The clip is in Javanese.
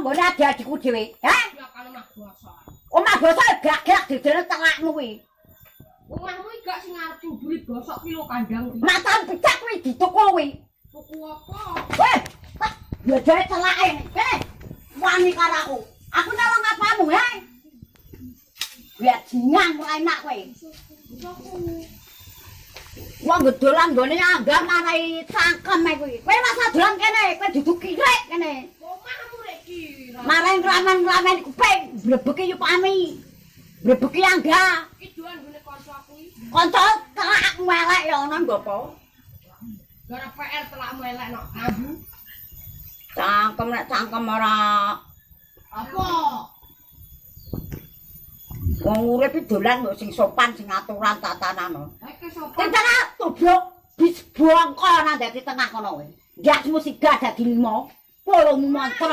nggone adi-adiku dhewe? Heh? Ya kan omah bosok. Omah bosok gak-gak didene telakmu kuwi. Omahmu iki gak sing arep mburi bosok ki lho kandang ki. Matamu picak kuwi dituku kuwi. Tuku apa? Weh, tak ya jare telake. Kene. Wani karo aku. Aku nolong apamu, he? Biar jingang ora enak kowe. Bosoku. Wong gedolan nggone angga marai cangkem e kuwi. Kowe rasa dolan kene, kowe dudu kirek kene. Omahmu rek ki. Marai ngramen-ngramen kuping, brebeki yo pami. Brebeki angga. Ki doan nggone kancaku iki. Kanca telakmu elek ya ana nggo apa? Gara PR telakmu elek nok ambu. Cangkem nek cangkem ora. Apa? Wong urip iki dolan mbok sing sopan, sing aturan tatanan. Iki sopan. Tentara tubruk bis bongko nang dadi tengah kono kowe. Ndasmu siga dadi lima, puluhmu montor.